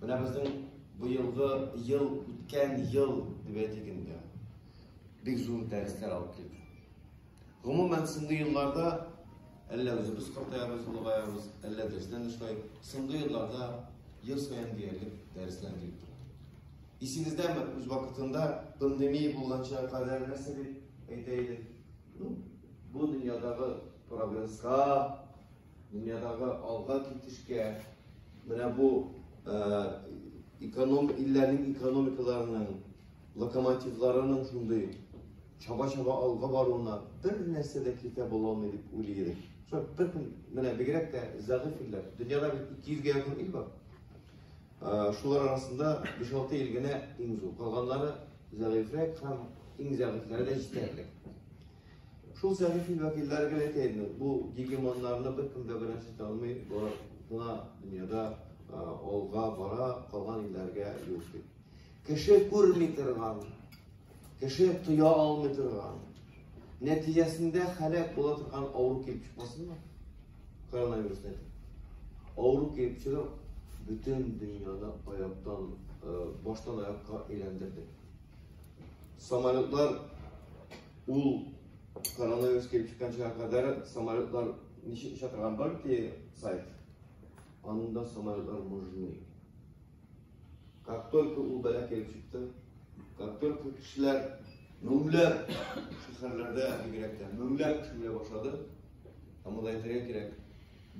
Менә безнең быелгы ел, үткән ел дип әйтик инде, бик зур дәресләр алып килде. Гомумән, соңгы елларда әллә үзебез картаябыз, олыгаябыз, әллә дөрестән дә шулай, соңгы елларда ел саен диярлек дәресләр килеп тора. Исегездәме, үз вакытында пандемия булганча кадәр нәрсә дип әйтә идек? Ну, бу дөньядагы прогресска, дөньядагы алга китешкә, менә бу эконом илләрнең экономикаларының локомотивларының шундый чаба-чаба алга баруына бер нәрсә дә киртә була алмый дип уйлый идек. Шул бер көн менә бигрәк тә зәгыйфь илләр. Дөньяда бит 200 гә якын ил бар. Шулар арасында 5-6 ил генә иң зур. Калганнары зәгыйфьрәк һәм иң зәгыйфьләре дә җитәрлек. Шул зәгыйфь ил вәкилләре генә әйтә инде, бу гегемоннарны беркем дә бернәрсә итә алмый, болар гына дөньяда алга бара, калган илләргә юк дип. Кеше күрми торган, кеше тоя алмый торган, нәтиҗәсендә һәлак була торган авыру килеп чыкмасынмы? Коронавирусны әйтеп. Авыру килеп чыгып, бөтен дөньяны аяктан, баштан аякка әйләндерде. Самолетлар ул коронавирус килеп чыкканчыга кадәр самолетлар ничек оча торган бар бит сайт. Анда самолетлар мыжный. Как только ул бәла килеп чыкты, как только кешеләр меңләп шәһәрләрдә бигрәк тә меңләп кеше үлә башлады. Һәм монда әйтергә кирәк,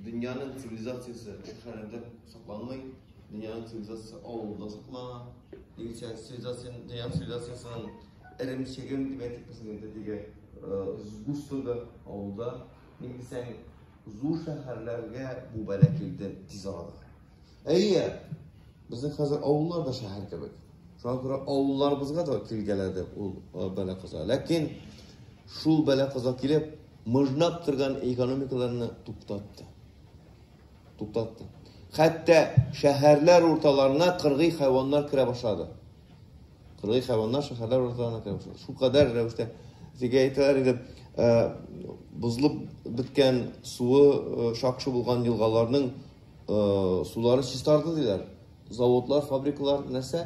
дөньяның цивилизациясе шәһәрләрдә сакланмый, дөньяның цивилизациясе авылда саклана. Дигәнчә, цивилизация, дөньяның цивилизациясенең эремчеген дип әйтик без инде теге сгустогы авылда. Ник дисәң, зур шәһәрләргә бу бәла килде тиз арада. Әйе, безнең хәзер авыллар да шәһәр кебек. Шуңа күрә авылларыбызга да килгәләде ул бәла-каза. Ләкин шул бәла-каза килеп, мыжнап торган экономикаларны туктатты. Туктатты. Хәтта шәһәрләр урталарына кыргый хайваннар керә башлады. Кыргый хайваннар шәһәрләр урталарына керә башлады. Шул кадәр рәвештә теге әйтәләр иде, бозылып беткән суы шакшы булган елгаларның сулары чистарды диләр. Заводлар, фабрикалар нәрсә?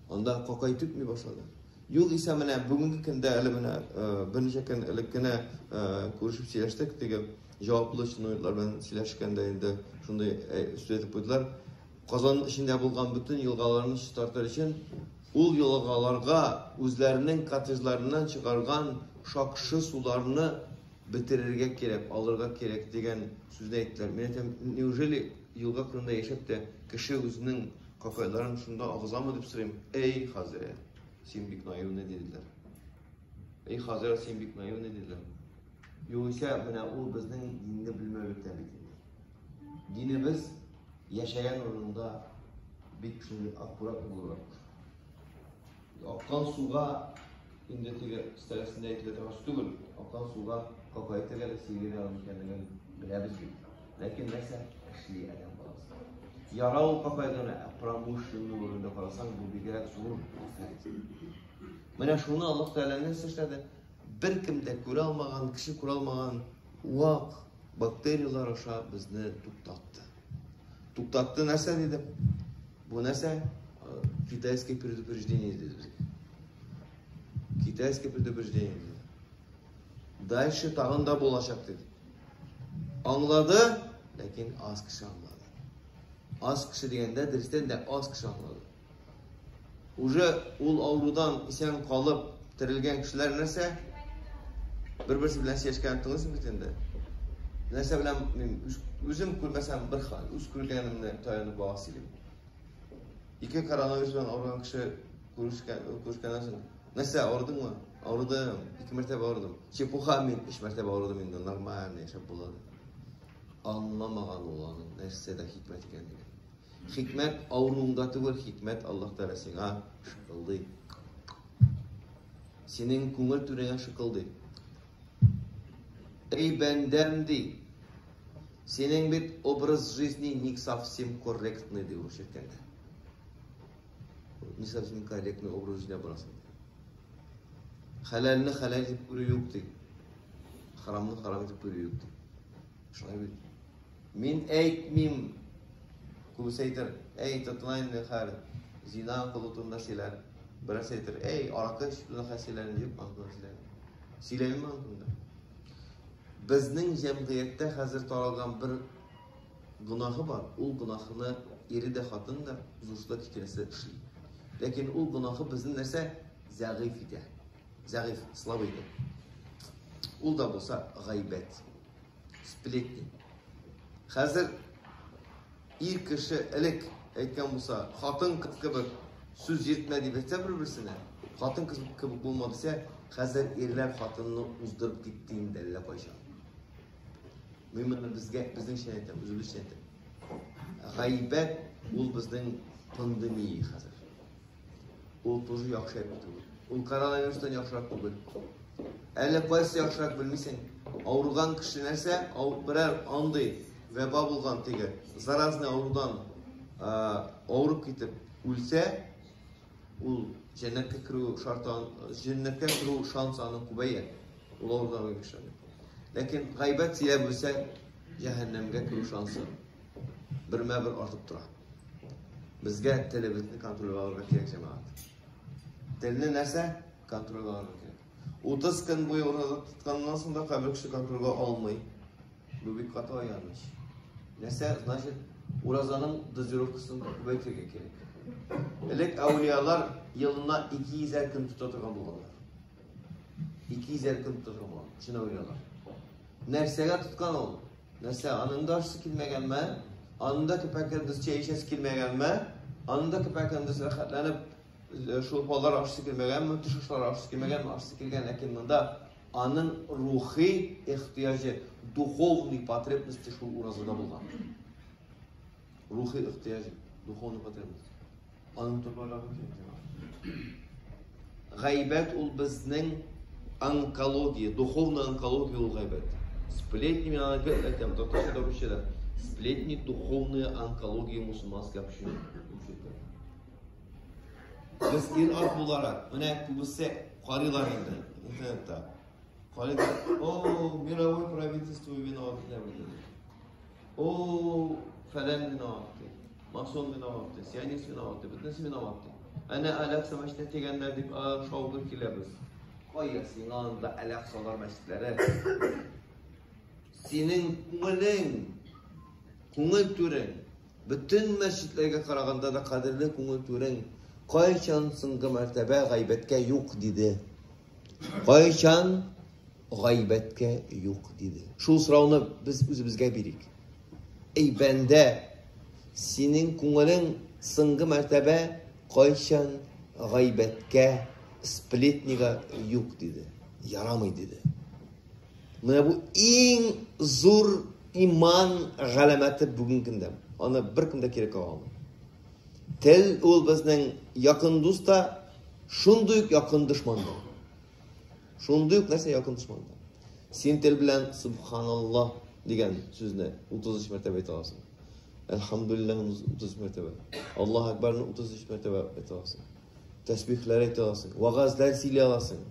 Анда какай түкми башлады. Юк исә менә бүгенге көндә әле менә берничә көн элек кенә күрешеп сөйләштек, теге җаваплы чиновниклар белән сөйләшкәндә инде шундый сүз әйтеп куйдылар. Казан эчендә булган бөтен елгаларны чистартыр өчен ул елгаларга үзләренең коттеджларыннан чыгарган шакшы суларны бетерергә кирәк, алырга кирәк дигән сүзне әйттеләр. Мин әйтәм, неужели елга кырында яшәп тә кеше үзенең какайларын шунда агызамы дип сорыйм. Эй, хәзрәт, син бик наивный диделәр. Эй, хәзрәт, син бик наивный диделәр. Югыйсә, менә ул безнең динне белмәүлектән бит инде. Динебез яшәгән урынында бик шундый аккуратный булырга куша. Аккан суга инде теге стәрәсендә әйтелә торган сүз түгел. Аккан суга какай тәгәле сигерә алмый икәнлеген беләбез бит. Ләкин нәрсә эшли адәм баласы? Яра ул какай гына, ә промышленный урында карасаң, бу бигрәк зур афәт. Менә шуны Аллаһ Тәгалә нәрсә эшләде? Беркем дә күрә алмаган, кеше күрә алмаган вак бактерияләр аша безне туктатты. Туктатты нәрсә диде? Бу нәрсә? Китайское предупреждение диде безгә. Китайское предупреждение диде. Дальше тагын да булачак диде. Аңлады, ләкин аз кеше аңлады. Аз кеше дигәндә, дөрестән дә аз кеше аңлады. Уже ул авырудан исән калып терелгән кешеләр нәрсә? Бер-берсе белән сөйләшкәнен тыңлыйсың бит инде. Нәрсә белән мин үзем күрмәсәм бер хәл, үз күргәнемне таянып бага сөйлим. Ике коронавирус белән авырган кеше күрешкән, күрешкәннән соң, нәрсә, авырдыңмы? Авырдым, ике мәртәбә авырдым. Чепуха, мин өч мәртәбә авырдым инде, нормально яшәп була. Аңламаган ул аның нәрсәдә хикмәт икәнлеген. Хикмәт авыруыңда түгел, хикмәт Аллаһ Тәгалә сиңа шыкылдый. Синең күңел түреңә шыкылдый. Эй, бәндәм, ди. Синең бит образ жизни не совсем корректный, ди урысча әйткәндә. Не совсем корректный образ жизни барасың. Хәләлне хәләл дип күрү юк, ди. Харамны харам дип күрү юк, ди. Шулай бит. Мин әйтмим, күбесе әйтер. Әй, тотына инде хәл, зина кылу турында сөйләр. Берәрсе әйтер, әй, аракы эчү турында сөйләр, юк, аның турында сөйләмим. Сөйләмим аның турында. Безнең җәмгыятьтә хәзер таралган бер гөнаһы бар. Ул гөнаһны ире дә, хатын да, зурсы да, кечкенәсе эшли. Ләкин ул гөнаһы безне нәрсә? Зәгыйфь итә. Зәгыйфь, слабый итә. Ул да булса гайбәт. Сплетни. Хәзер ир кеше элек әйткән булса, хатын кыз кебек сүз йөртмә дип әйтсә бер-берсенә, хатын кыз кебек булма дисә, хәзер ирләр хатынны уздырып китте инде әллә кайчан. Мин моны безгә, безнеңчә әйтәм, үзебезчә әйтәм. Гайбәт ул безнең пандемия хәзер. Ул тоже яхшы әйбер түгел. Ул коронавирустан яхшырак түгел. Әле кайсы яхшырак белмисең. Авырган кеше нәрсә? Берәр андый вәба булган теге заразный авырудан авырып китеп үлсә, ул җәннәткә керү шарты, җәннәткә керү шансы аның күбәя. Ул авырудан үлгән кешенең. Ләкин гайбәт сөйләп үлсә, җәһәннәмгә керү шансы бермә-бер артып тора. Безгә телебезне контрольгә алырга кирәк, җәмәгать. Телне нәрсә? Контрольгә алырга кирәк. 30 көн буе ураза тотканнан соң да кайбер кеше контрольгә алмый. Бу бик каты аяныч. Нәрсә? Значит, уразаның дозировкасын күбәйтергә кирәк. Элек әүлиялар елына 200 көн тота торган булганнар. 200 көн тота торган булган. Чын әүлиялар. Нәрсәгә тоткан ул? Нәрсә, аның да ашысы килмәгәнме? Аның да көпә-көндез чәй эчәсе килмәгәнме? Аның да көпә-көндез рәхәтләнеп шулпалар ашысы килмәгәнме? Төш ашлары ашысы килмәгәнме? Ашысы килгән, ләкин монда аның рухи ихтыяҗы, духовный потребности шул уразада булган. Рухи ихтыяҗы, духовный потребность. Аның торбалары кирәк. Гайбәт ул безнең онкология, духовная онкология ул гайбәт. Сплетни, мин аны гел әйтәм, татарча да, русча да. Сплетни духовная онкология мусульманской общины. Без ир-ат буларак, менә күбесе карыйлар инде интернетта. Карыйлар, о, мировой правительство виноват. О, фәлән виноват ди, масон виноват ди, сионист виноват ди, бөтенесе виноват ди. Әнә Әл-Әкса мәчетенә тигәннәр дип шау-гөр киләбез. Кая сиңа анда Әл-Әксалар мәчетләре? Синең күңелең, күңел түрең, бөтен мәчетләргә караганда да кадерле күңел түрең кайчан соңгы мәртәбә гайбәткә юк диде? Кайчан гайбәткә юк диде. Шул сорауны без үзебезгә бирик. Эй, бәндә, синең күңелең соңгы мәртәбә кайчан гайбәткә, сплетнига юк диде. Ярамый диде. Менә бу иң зур иман галәмәте бүгенге көндә. Аны беркем дә кире кага алмый. Тел ул безнең якын дус та, шундый ук якын дошман да. Шундый ук нәрсә якын дошман да. Син тел белән субханаллаһ дигән сүзне 33 мәртәбә әйтә аласың. Әлхәмдүлилләһ 33 мәртәбә. Аллаһ Акбарны 33 мәртәбә әйтә аласың. Тәсбихләр әйтә аласың, вагазлар сөйли аласың.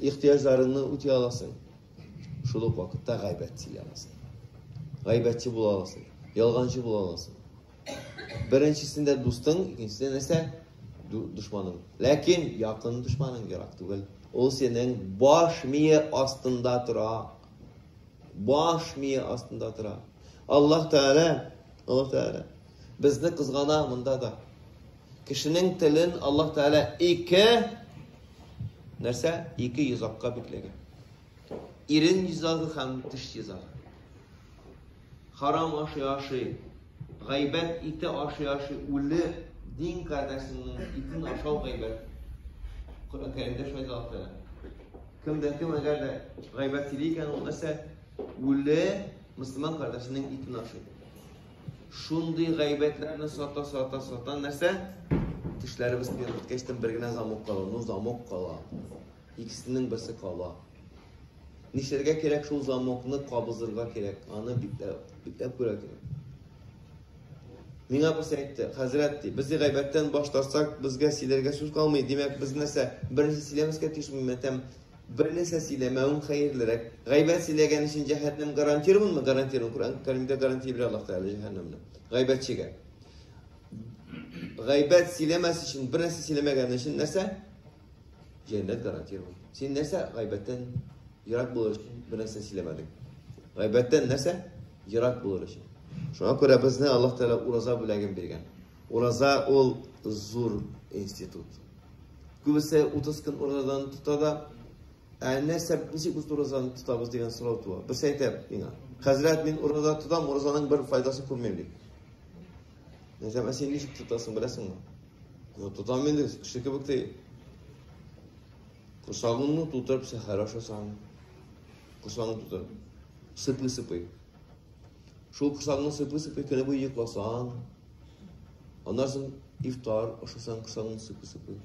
Ихтыяҗларыңны үти аласың. Шул ук вакытта гайбәт сөйли аласың. Гайбәтче була аласың, ялганчы була аласың. Беренчесендә дустың, икенчесендә нәрсә? Дошманың. Ләкин якын дошманың ерак түгел. Ул синең баш мие астында тора. Баш мие астында тора. Аллаһ Тәгалә, Аллаһ Тәгалә безне кызгана монда да. Кешенең телен Аллаһ Тәгалә ике нәрсә? Ике йозакка бикләгән. Ирен йозагы һәм теш йозагы. Харам ашый-ашый, гайбәт ите ашый-ашый үле дин кардәшеңнең итен ашау гайбәт. Коръән Кәримдә шулай дип әйтелә. Кем дә кем әгәр дә гайбәт сөйли икән, ул нәрсә? Үле мөселман кардәшенең итен ашый. Шундый гайбәтләрне сата, сата, сата нәрсә? Тешләребез кире беткәчтен бер генә замок кала. Ну, замок кала. Икесенең берсе кала. Нишләргә кирәк, шул замокны кабызырга кирәк, аны бикләп, бикләп куярга кирәк. Миңа берсе әйтте, хәзрәт ди, без гайбәттән баш тартсак, безгә сөйләргә сүз калмый. Димәк, без нәрсә, бернәрсә сөйләмәскә тиеш, мин әйтәм, бернәрсә сөйләмәвең хәерлерәк. Гайбәт сөйләгән өчен җәһәннәм гарантированмы? Гарантирован. Коръән Кәримдә гарантия бирә Аллаһ Тәгалә җәһәннәмне. Гайбәтчегә. Гайбәт сөйләмәс өчен, бер нәрсә сөйләмәгән өчен нәрсә? Җәннәт гарантирован. Син нәрсә гайбәттән ерак булыр өчен бер нәрсә сөйләмәдең. Гайбәттән нәрсә? Ерак булыр өчен. Шуңа күрә безне Аллаһ Тәгалә ураза бүләген биргән. Ураза ул зур институт. Күбесе 30 көн уразадан тота да, ә нәрсә, ничек без уразаны тотабыз дигән сорау туа. Берсе әйтә миңа, хәзрәт, мин ураза тотам, уразаның бер файдасы күрмим ди. Әйтәм, ә син ничек тотасың, беләсеңме? Ну, тотам инде, кеше кебек ди. Корсагыңны тутырып сәхәр ашасаң, корсагыңны тутырып, сыпый-сыпый. Шул корсагыңны сыпый-сыпый көне буе йокласаң, аннан соң ифтар ашасаң, корсагыңны сыпый-сыпый.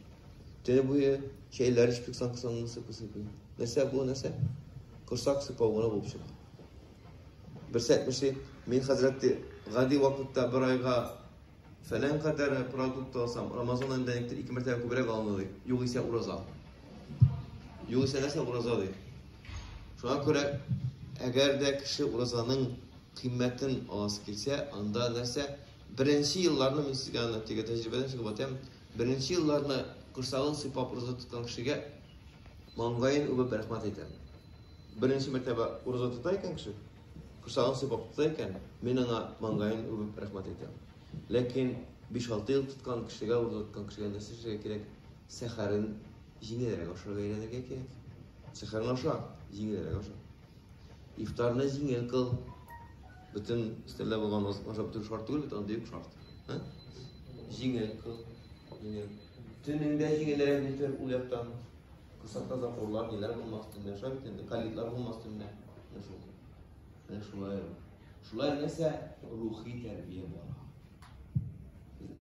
Төне буе чәйләр эчеп чыксаң, корсагыңны сыпый-сыпый. Нәрсә бу, нәрсә? Корсак сыпау гына булып чыга. Берсе әйтмешли, мин хәзрәт ди, гади вакытта бер айга фәлән кадәр продукт алсам, Рамазан аенда никтер ике мәртәбә күбрәк алына ди. Югыйсә ураза. Югыйсә нәрсә ураза ди. Шуңа күрә әгәр дә кеше уразаның кыйммәтен аласы килсә, анда нәрсә? Беренче елларны мин сезгә аны теге тәҗрибәдән чыгып әйтәм, беренче елларны корсагын сыйпап ураза тоткан кешегә маңгаен үбеп рәхмәт әйтәм. Беренче мәртәбә ураза тота икән кеше, корсагын сыйпап тота икән, мин аңа маңгаен үбеп рәхмәт әйтәм. Ләкин 5-6 ел тоткан кешегә, ураза тоткан кешегә нәрсә эшләргә кирәк? Сәхәрен җиңелрәк ашарга өйрәнергә кирәк. Сәхәрен аша, җиңелрәк аша. Ифтарны җиңел кыл. Бөтен өстәлдә булган азыкны ашап бетерү шарт түгел бит, андый юк шарт. Җиңел кыл. Җиңел. Төнеңдә җиңелрәк үтәр ул яктан. Кысакта запорлар, ниләр булмас төнлә, шулай бит инде, калитлар булмас төнлә. Менә шул. Менә шулай. Шулай нәрсә рухи тәрбия бара.